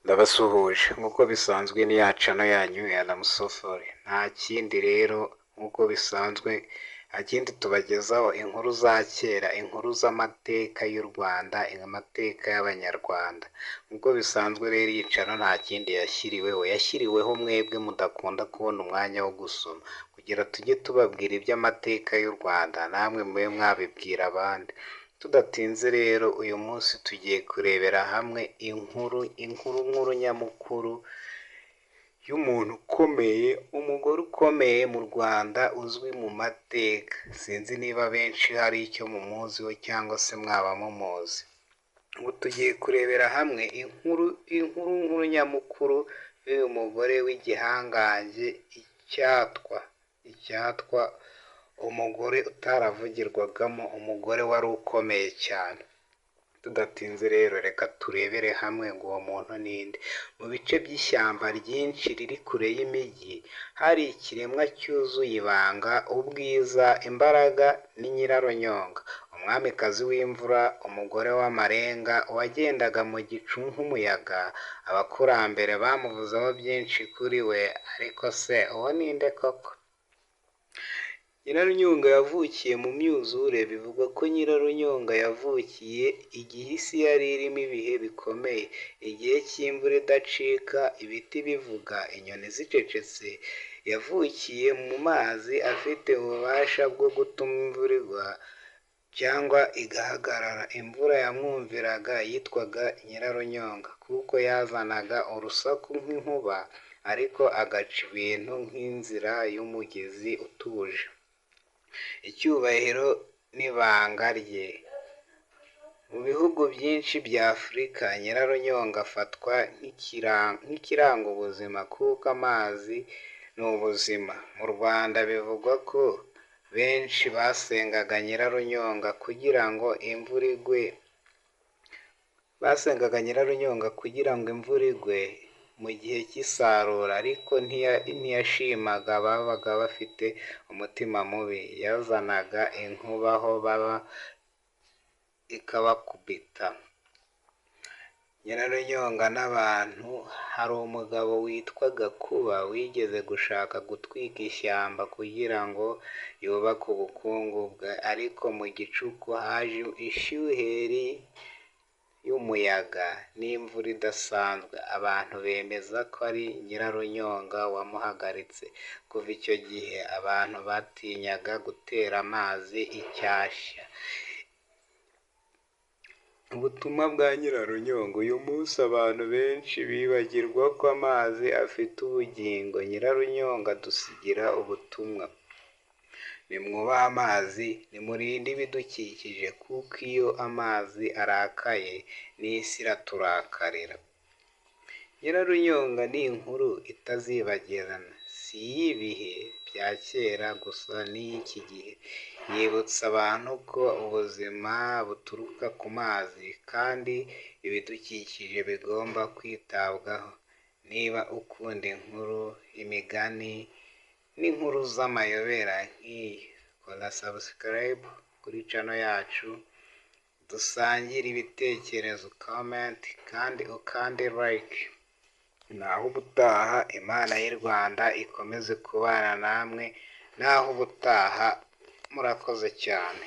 Ndabasuhuje nk'uko bisanzwe ni ya channel yanyu ya Lamusofori. Nta kindi rero, nk'uko bisanzwe nta kindi tubagezaho: inkuru za kera, inkuru z'amateka y'u Rwanda, amateka y'Abanyarwanda. Nk'uko bisanzwe rero, iyi channel nta kindi yashyiriweho, yashyiriweho mwebwe mudakunda kubona umwanya wo gusoma, kugira tujye tubabwira iby'amateka y'u Rwanda, namwe mube mwabibwira abandi. Tudatinze rero, uyu munsi tugiye kurebera hamwe inkuru nyamukuru y'umuntu ukomeye, umugore ukomeye mu Rwanda uzwi mu mateka. Sinzi niba benshi hari icyo mumuziho cyangwa se mwaba mumuzi. Ubu tugiye kurebera hamwe inkuru nyamukuru y'uyu mugore w'igihangange, icyatwa, umugore utaravugirwagamo, umugore wari ukomeye cyane. Tudatinze rero, reka turebere hamwe ngo uwo muntu ninde. Mu bice by'ishyamba ryinshi riri kure y'imijyi, hari ikiremwa cyuzuye ibanga, ubwiza, imbaraga ni Nyirarunyonga, umwamikazi w'imvura, umugore w'amarenga wagendaga mu gicu nk'umuyaga. Abakurambere bamuvuzeho byinshi kuri we, ariko se uwo ninde koko? Nyirarunyonga yavukiye mu myuzure. Bivugwa ko Nyirarunyonga yavukiye igihe isi yari irimo ibihe bikomeye, igihe cy'imvura idacika, ibiti bivuga, inyoni zicecetse. Yavukiye mu mazi afite ububasha bwo gutuma imvura igwa cyangwa igahagarara. Imvura yamwumviraga yitwaga Nyirarunyonga, kuko yazanaga urusaku nk'inkuba, ariko agaca ibintu nk'inzira y'umugezi utuje. Icyubahiro n'ibanga rye. Mu bihugu byinshi bya Afurika, Nyirarunyonga afatwa nk'ikiranga ubuzima, kuko amazi ni ubuzima. Mu Rwanda bivugwa ko benshi basengaga Nyirarunyonga kugira ngo imvura igwe, basengaga Nyirarunyonga kugira ngo imvura igwe mu gihe cy'isarura, ariko ntiyashimaga ababaga bafite umutima mubi, yazanaga inkuba aho baba ikabakubita. Nyirarunyonga n'abantu. Hari umugabo witwa Gakuba wigeze gushaka gutwika ishyamba kugira ngo yubake ubukungu bwe, ariko mu gicuku haje ishuheri y'umuyaga n'imvura idasanzwe. Abantu bemeza ko ari Nyirarunyonga wamuhagaritse. Kuva icyo gihe abantu batinyaga gutera amazi icyasha. Ubutumwa bwa Nyirarunyonga. Uyu munsi abantu benshi bibagirwa ko amazi afite ubugingo. Nyirarunyonga adusigira ubutumwa: nimwubahe amazi, nimurinde ibidukikije, kuko iyo amazi arakaye n'isi iraturakarira. Nyirarunyonga ni inkuru itazibagirana, si iy'ibihe bya kera gusa, n'iy'iki gihe. Yibutsa abantu ko ubuzima buturuka ku mazi, kandi ibidukikije bigomba kwitabwaho. Niba ukunda inkuru, imigani n'inkuru z'amayobera nk'iyi, kora subscribe kuri channel yacu, dusangire ibitekerezo, comment, kandi ukande like. Naho ubutaha, Imana y'u Rwanda ikomeze kubana namwe, naho ubutaha, murakoze cyane.